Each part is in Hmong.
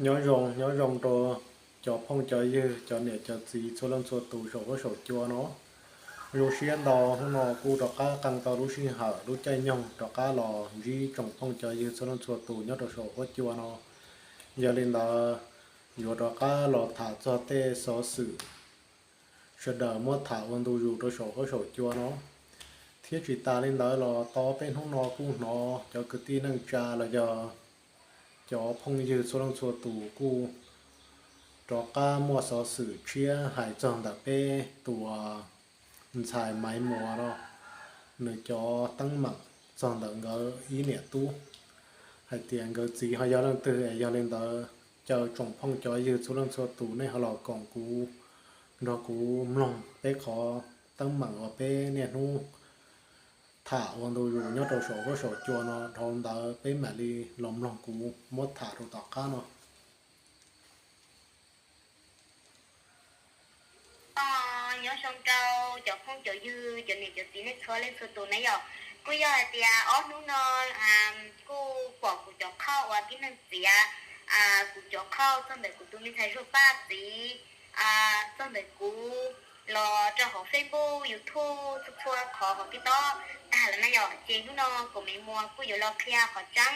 Nyob zoo, nyob zoo rau cov phooj cov ywg, cov niam cov txiv txhua leej txhua tus saum huab saum cua no. Zoo siab ntau, hnub no kuj rov qab qee tau lub sij hawm lub caij nyoog rov qab los ntsib tsoom phooj cov ywg txhua leej txhua tus nyob rau saum huab cua no. Yog li ntawd, yuav rov qab los tham txog tej xov xwm sawv daws muab tham ua ntu zus rau saum huab saum cua no. Thiab tsis tas li ntawd los tau peb hnub no kuj hnov cov kwv tij neej tsa los yog cov phooj ywg txhua leej txhua tus kuj rov qab muaj xov xwm tshiab hais txog ntawm peb tus ntxhais Maiv Muas no, nws cov teeb meem txog ntawm nkawd ib niam tub, hais tias nkawd txiv ho yog leej twg es yog li ntawd caw tsoom phooj cov ywg txhua leej txhua tus nej ho los koom kuv, nrog kuv mloog peb qhov teeb meem uas peb niaj hnub tham ua ntu zus nyob rau saum huab saum cua no. Dhau ntawd peb mam li los mloog kuv muab tham rau tom qab no. Nyob zoo rau cov phooj cov ywg, cov niam cov txiv nej txhua leej txhua tus na yom. Kuj yog hais tias ob hnub no kuj pom kuv cov qhov uas tib neeg txiav kuv cov qhov txog ntawm kuv tus me ntxhais Zuag Paj txiv, txog ntawm kuv los rau hauv Facebook, YouTube, txhua txhua qhov hauv TikTok tag lawm na yom. Ces hnub no kuv Maiv Muas kuj yuav los qhia qhov tseeb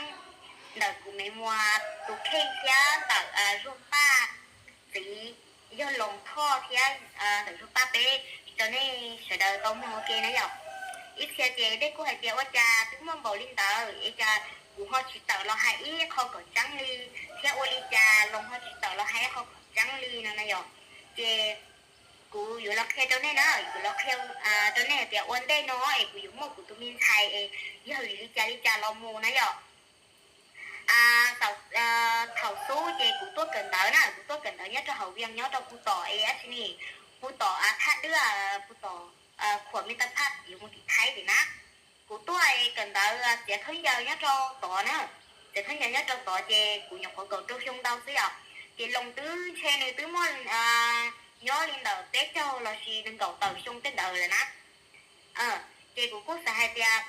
ntawm kuv Maiv Muas tus kheej thiab ntawm Zuag Paj txiv, yog Loos Thoj thiab ntawm Zuag Paj peb, rau nej sawv daws tau mloog ua ke na yom. Ib txhia ces nej kuj hais tias ua cas twb muaj npaum li ntawd es cas kuv ho tsis tawm los hais ib qho kom tseeb li, thiab ua li cas Loos ho tsis tawm los hais ib qho kom tseeb li no na yom. Ces kuv yuav los qhia rau nej na, kuv los qhia rau nej hais tias ua ntej no es kuv yuav muaj kuv tus me ntxhais es yog vim li cas li cas los mus na yom. Thaum xub ces kuv tuaj kawm ntawv na, kuv tuaj kawm ntawv nyob rau hauv Vias nyob rau Phu Tom es dab tsi ne, Phu Tom Thaj Dwb, Phu Tom khuam me tau phaj yuav mus tim Thaib tim na. Kuv tuaj kawm ntawv txiav khaub ncaws nyob rau tod na, txiav khaub ncaws nyob rau tod ces kuv nyuam qhuav kaum rau xyoo ntau xwb yom. Ces Loos twb ntshe nws twb muaj nyob li ntawm peb caug los sis nees nkaum tawm xyoo tej ntawd lawm na. Ces kuv kuj xav hais tias,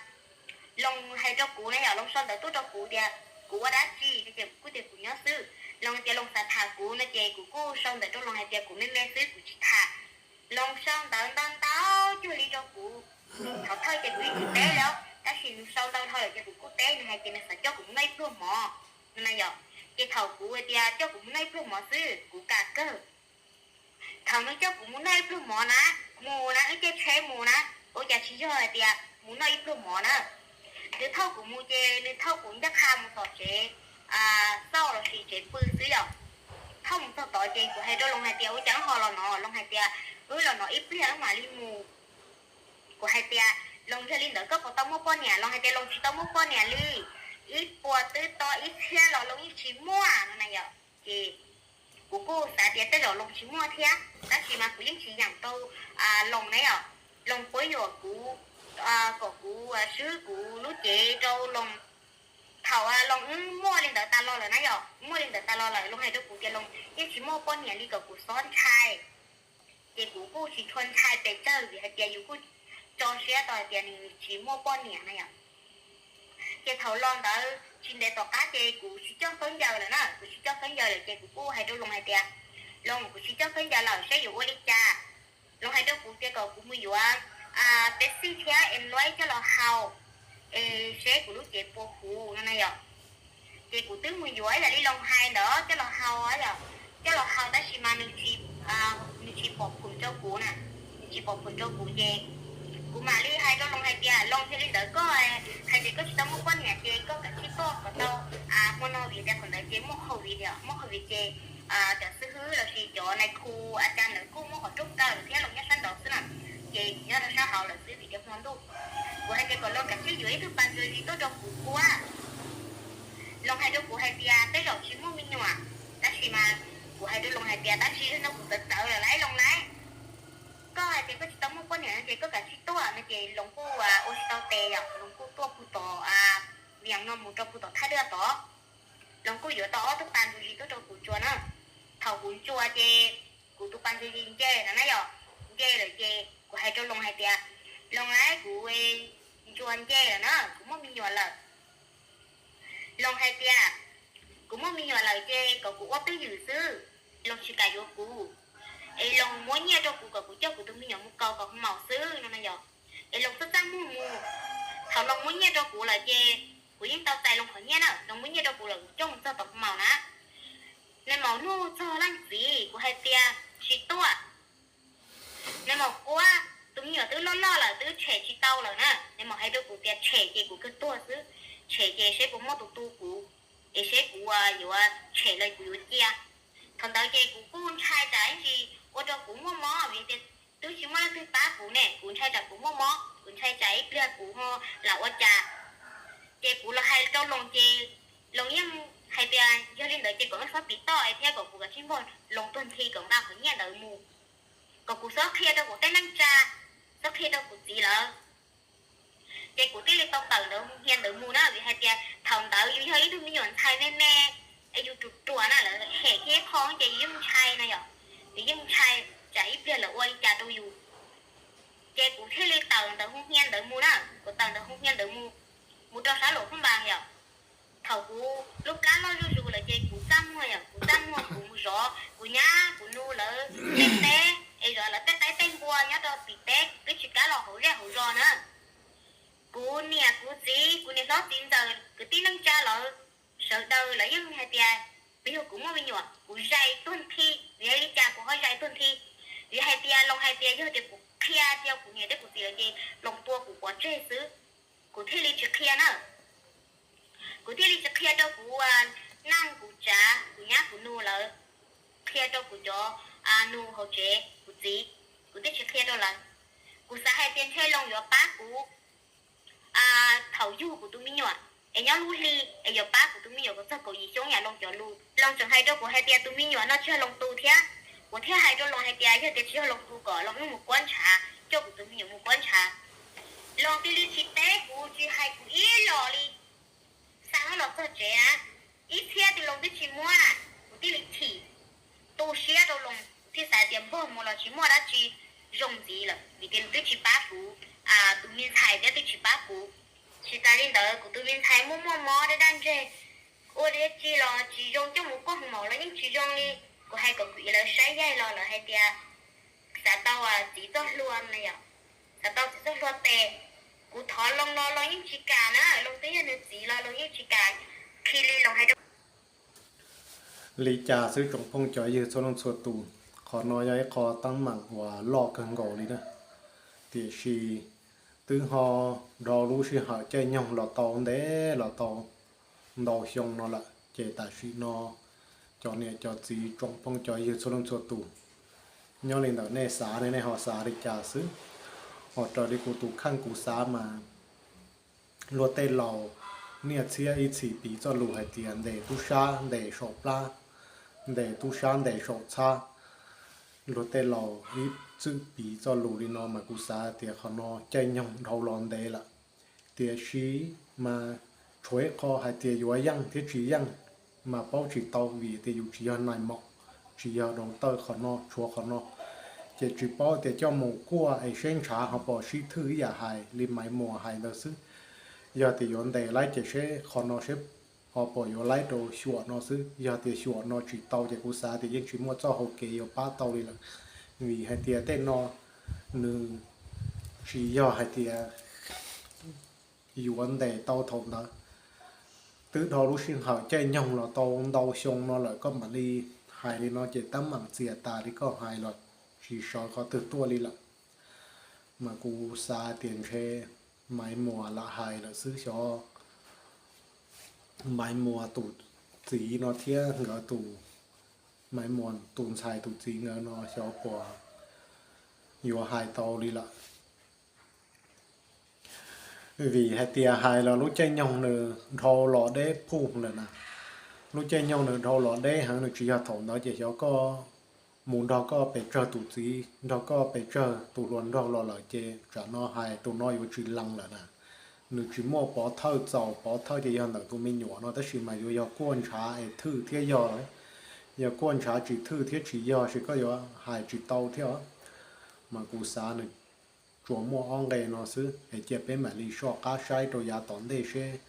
Loos hais rau kuv na yom, Loos sau ntawv tuaj rau kuv tias kuv ua dab tsi no ces kuv kuj tias kuv nyob xwb. Loos tias Loos xav tham kuv no ces kuv kuj sau ntawv rau Loos hais tias kuv me me xwb kuv tsis tham. Loos sau ntawv ntau ntau cuag li rau kuv. Thaum thawj ces kuv yeej tsis teb li, tab sis nws sau ntau dhau lawm ces kuv kuj teb nws hais tias nws xav coj kuv mus noj ib pluag mov no na yom. Ces thaum kuv hais tias coj kuv mus noj ib pluag mov xwb kuv kam kawg. Thaum nws coj kuv mus noj ib pluag mov na, mus na, wb caij tsheb mus na, ua cas tsis yog hais tias mus noj ib pluag mov na. Nws thauj kuv mus ces nws thauj kuv ncaj qha mus tom tsev xauj los sis tsev pw xwb yom. Thauj mus txog tod ces kuv hais rau Loos hais tias ua cas wb ho los no, Loos hais tias wb los no ib pliag wb mam li mus. Kuv hais tias Loos, yog li ntawd koj puas tau muaj poj niam? Loos hais tias Loos tsis tau muaj poj niam li, ib puas twb to ib txhiab los Loos yeej tsis muaj no na yom. Ces kuv kuj xav tias tej zaum Loos tsis muaj thiab, tab sis mas kuv yeej tsis yeem rau Loos na yom. Loos quab yuam kuv kom kuv swb kuv lub cev rau Loos. Thaum Loos wb muaj li ntawd tas los lawm na yom, muaj li ntawd tas los lawm Loos hais rau kuv tias Loos yeej tsis muaj poj niam li kom kuv xob ntshai. Ces kuv kuj tsis tshua ntshai pes tsawg vim hais tias yus kuj tso siab tau hais tias nws tsis muaj poj niam na yom. Ces thaum los ntawd tsis ntev tom qab ces kuv tsis coj khaub ncaws lawm na, kuv tsis coj khaub ncaws lawm ces kuv kuj hais rau Loos hais tias, Loos, kuv tsis coj khaub ncaws lawm seb yuav ua li cas. Loos hais rau kuv tias kom kuv mus yuav Pepsi thiab Enloib coj los haus es seb kuv lub cev puas huv no na yom. Ces kuv twb mus yuav ib yam li Loos hais ntawd coj los haus, coj los haus tab sis mas nws tsis pom phwm rau kuv na, nws tsis pom phwm rau kuv ces kuv mam li hais rau Loos hais tias, Loos, yog li ntawd koj hais tias koj tsis tau muaj poj niam ces koj kav tsij tuaj kom tau hmo no vim tias thaum ntawd ces muaj covid, muaj covid ces cov xib hwb los sis cov nais khu a cas ntawd kuj muab qhov rooj kaw thiab los nyob sab nraud xwb na, ces nyob rau sab hauv lawm xwb vim tias hmo ntuj. Kuv hais tias kom Loos kav tsij yuav ib tug pas ntsuas zis tuaj rau kuv ua. Loos hais rau kuv hais tias tej zaum tsis muaj me nyuam, tab sis mas kuv hais rau Loos hais tias tab sis no kuv txawv txawv lawm lauj Loos lauj. Koj hais tias koj tsis tau muaj poj niam no ces koj kav tsij tuaj no ces Loos kuj ua tsis tau tes yom, Loos kuj tuaj puag tom Vias no mus rau puag tom Thaj Dwb tod. Loos kuj yuav tau ob tug pas ntsuas zis tuaj rau kuv ntsuas na. Thaum kuv ntsuas ces kuv tus pas ntsuas zis nce no na yom, nce lawm ces kuv hais rau Loos hais tias, Loos lauj, kuv ntsuas nce lawm na, kuv muaj me nyuam lawm. Loos hais tias, kuv muaj me nyuam lawm. Ces kom kuv ua peb ywm xwb, Loos tsis kam yuav kuv, es Loos muab nyiaj rau kuv kom kuv coj kuv tus me nyuam mus kaus kom maum xwb no na yom. Es Loos txaj txaj muag mus, thaum Loos muab nyiaj rau kuv lawm ces kuv yeej tau txais Loos qhov nyiaj na, Loos muab nyiaj rau kuv lawm kuv coj mus txog tom maum na. Nais maum nug txog leej txiv, kuv hais tias tsis tuaj. Nais maum quaj, tus me nyuam twb loj loj lawm twb tshem tsis tau lawm na. Nais maum hais rau kuv tias tshem ces kuv kawg tuag xwb, tshem ces seb puas muaj tus tu kuv, es seb kuv yuav tshem los kuv yuav cia. Thaum ntawd ces kuv kuj ntshai tsam ib ntsis ua rau kuv muaj mob vim tias twb tsis muaj leej twg pab kuv ne, kuv ntshai tsam kuv muaj mob, kuv ntshai tsam ib pliag kuv ho lam ua cas. Ces kuv los hais rau Loos ces Loos yeej hais tias yog li ntawd ces kom wb txhob piv toj thiab kom kuv kav tsij npog Loos tuag nthi kom nqa qhov nyiaj ntawd mus, kom kuv txhob qhia rau kuv tej neej tsa, txhob qhia rau kuv txiv lawv. Ces kuv thiaj li tau tawm ntawd hu hnia ntawd mus na, vim hais tias thaum ntawd yus yog ib tug me nyuam ntxhais me me, es yus ruam ruam na, lawv hem kiag ib qho ces yus yeej ntshai na yom, yus yeej ntshai tsam ib pliag lawv ua li cas rau yus. Ces kuv thiaj li tawm ntawd hu hnia ntawd mus na, kuv tawm ntawd hu hnia ntawd mus, mus rau sab Luam Phaj Npas yom. Thaum kuv lub plab loj zuj zus lawm ces kuv txaj muag yom, kuv txaj muag kuv mus zov kuv nyab kuv nus lawv tej teb, es zov lawv tej qaib tej npua nyob rau tim teb twb tsis kam los hauv zej hauv zos na. Kuv niam kuv txiv, kuv niam hlob txiv ntxawm kwv tij neej tsa lawv, sawv daws lawv yeej hais tias, yog kuv muaj me nyuam kuv zais tuag nthi, vim li cas kuv ho zais tuag nthi? Vim hais tias Loos hais tias yog tias kuv qhia rau kuv niam thiab kuv txiv lawv ces Loos tua kuv pov tseg xwb. Kuv thiaj li tsis qhia na. Kuv thiaj li tsis qhia rau kuv neej kuv tsav, kuv nyab kuv nus lawv, qhia rau kuv cov nus hauv tsev, kuv txiv, kuv thiaj tsis qhia rau lawv. Kuv xav hais tias ntshe Loos yuav pab kuv thaum yug kuv tus me nyuam, es nyob lub hli, es yuav pab kuv tus me nyuam kom txog kaum yim xyoo yam Loos cov lus. Loos tseem hais rau kuv hais tias tus me nyuam no tsis yog Loos tus thiab. Kuv thiaj hais rau Loos hais tias yog tias tsis yog Loos tus kom Loos mus kuab ntshav, coj kuv tus me nyuam mus kuab ntshav. Loos cia li tsis teb kuv, tsis hais kuv ib los li. Xa los txog tsev na, ib txhiab twb Loos twb tsis muab na, kuv thiaj li chim, tu siab rau Loos, kuv thiaj xav tias npog mus los tsis muaj dab tsi zoo ntxiv lawm vim tias nws twb tsis pab kuv, tus me ntxhais thiab twb tsis pab kuv. Tsis tas li ntawd kuv tus me ntxhais muaj muaj mob dab dab ntseg, ua dab tsi los tsis zoo, coj mus kuaj hoo maum los yeej tsis zoo li. Kuv hais kom kuv txiv lawv saib yaig los lawv hais tias xav tau txiv txoj hlua na yom, xav tau txiv txoj hlua tes. Kuv thov Loos los Loos yeej tsis kam na, Loos twb yog nws txiv los Loos yeej tsis kam. Khi li Loos hais rau li cas xwb tsoom phooj cov ywg txhua leej txhua tus, qhov no yog ib qho teeb meem uas loj kawg nkaus li na. Tiam sis twb ho dhau lub sij hawm caij nyoog los tau ntev los tau ntau xyoo no lawm, ces tam sim no cov niam cov txiv tsoom phooj cov ywg txhua leej txhua tus, nyob li ntawm nej xav ne nej ho xav li cas xwb. Ho raws li kuv tus kheej kuv xav mas luag tej laus niaj txhiab ib txhis piv txoj lus hais tias ntes tub sab ntes saum plab, ntes tub sab ntes saum txhab. Luag tej laus ib txwm piv txoj lus li no mas kuv xav tias qhov no caij nyoog dhau los ntev lawm. Tiam sis mas tshuav ib qho hais tias yuav yeej thiab tsis yeej mas paub tsis tau vim tias yus tsis yog nais maum, tsis yog dau tawj qhov no, tshuav qhov no. Ces tsis paub tias coj mus kuaj es seb ntshav ho pom sib thwj ib yam hais li Maiv Muas hais ntawd xwb. Yog tias yuav ntes laib ces seb qhov no seb ho pom yuav laib rau xyuam no xwb. Yog tias xyuam no tsis tau ces kuv xav tias yeej tsis muaj txoj hau kev yuav pab tau li lawm. Vim hais tias tej no nws tsis yog hais tias yuav ntes tau thaum ntawd. Twb dhau lub sij hawm caij nyoog los tau ntau xyoo no lawm koj mam li hais li no ces teeb meem txias tas li koj hais los tsis sawv qhov twg tuaj li lawm. Mas kuv xav tias ntshe Maiv Muas lam hais lawm xwb xyov. Maiv Muas tus txiv no thiab nkawd tus, Maiv Muas tus ntxhais tus txiv nkawd no xyov puas yuav hais tau li lawm. Vim hais tias hais los lub caij nyoog nws dhau los deb pug lawm na. Lub caij nyoog nws dhau los deb heev, nws tsis yog thaum ntawd ces xyov koj mus nrog koj pes tsawg tus txiv, nrog koj pes tsawg tus hluas nraug los lawm ces tsam no hais tus no yuav tsis lees lawm na. Nws tsis muaj pov thawj txaus, pov thawj ces yog ntawm tus me nyuam no tab sis mas yuav yog kuaj ntshav es thwj thiab yog, yog kuaj ntshav tsis thwj thiab tsis yog ces koj yuav hais tsis tau thiab. Mas kuv xav nws tsuas muaj ob nqe no xwb es cia peb mam li soj qab saib rau yav tom ntej seb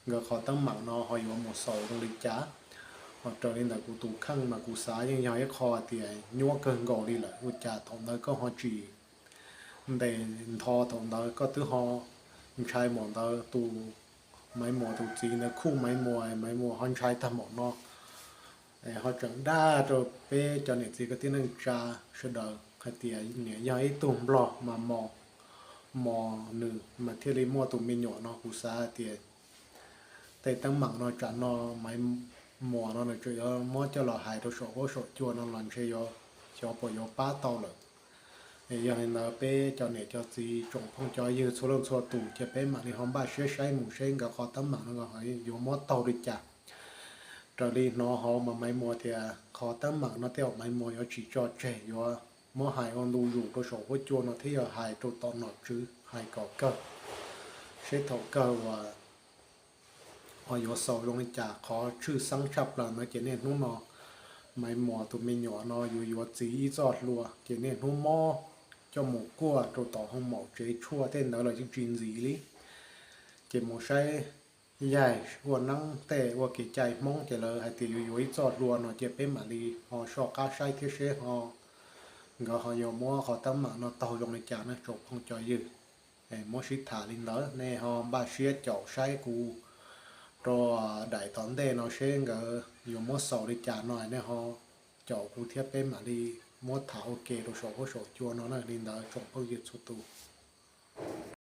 nkawd qhov teeb meem no ho yuav mus xaus zoo li cas. Ho raws li ntawm kuv tus kheej mas kuv xav yeej yog ib qho tias nyuaj kawg nkaus li lawm, ua cas thaum ntawd koj ho tsis ntes ntho, thaum ntawd koj twb ho ntshai npaum ntawd, tus Maiv Muas tus txiv ntawd khuj Maiv Muas, Maiv Muas ho ntshai tag npaum no. Ho tseem dag rau peb cov niam txiv kwv tij neej tsa sawv daws hais tias nws yog ib tug nplog mas mos, mos nws mas thiaj li muaj tus me nyuam no. Kuv xav hais tias tej teeb meem no tsam no Maiv Muas no nws tseem yuav muab coj los hais rau saum huab saum cua no los ntshe yuav, xyov puas yuav pab tau lawm. Yog li ntawd peb cov niam cov txiv tsoom phooj cov ywg txhua leej txhua tus, cia peb mam li ho npaj siab saib mus seb nkawd qhov teeb meem no yuav muab taug li cas. Raws li hnov hauv mas Maiv Muas tias qhov teeb meem no tej zaum Maiv Muas yuav tsis tso tseg, yuav muab hais ua ntu zus rau saum huab cua no thiab yog hais rau tom nom tswv hais kom kawg, seb thaum kawg uas ho yuav xaus zoo li cas. Qhov tshwj xeeb tshaj plaws ntawd ces niaj hnub no Maiv Muas tus me nyuam no yuav yuav txiv ib txoj hlua, ces niaj hnub mob coj mus kuaj rau tom hoo maum tsev tshuaj tej ntawd los yeej tsis ntxiv li. Ces mus saib yaig ua neeb tej ua kev cai Hmoob ces lawv hais tias yuav yuav ib txoj hlua no, cia peb mam li ho soj qab saib thiab seb ho nkawd ho yuav muab qhov teeb meem no taug zoo li cas na tsoom phooj cov ywg. Muab sib tham li ntawd, nej ho npaj siab caum saib kuv rau daim tom ntej no seb nkawd yuav muab xaus li cas no, nej ho caum kuv thiab peb mam li muab tham ua ke rau saum huab saum cua no na. Li ntawd tsoom phooj ywg txhua tus.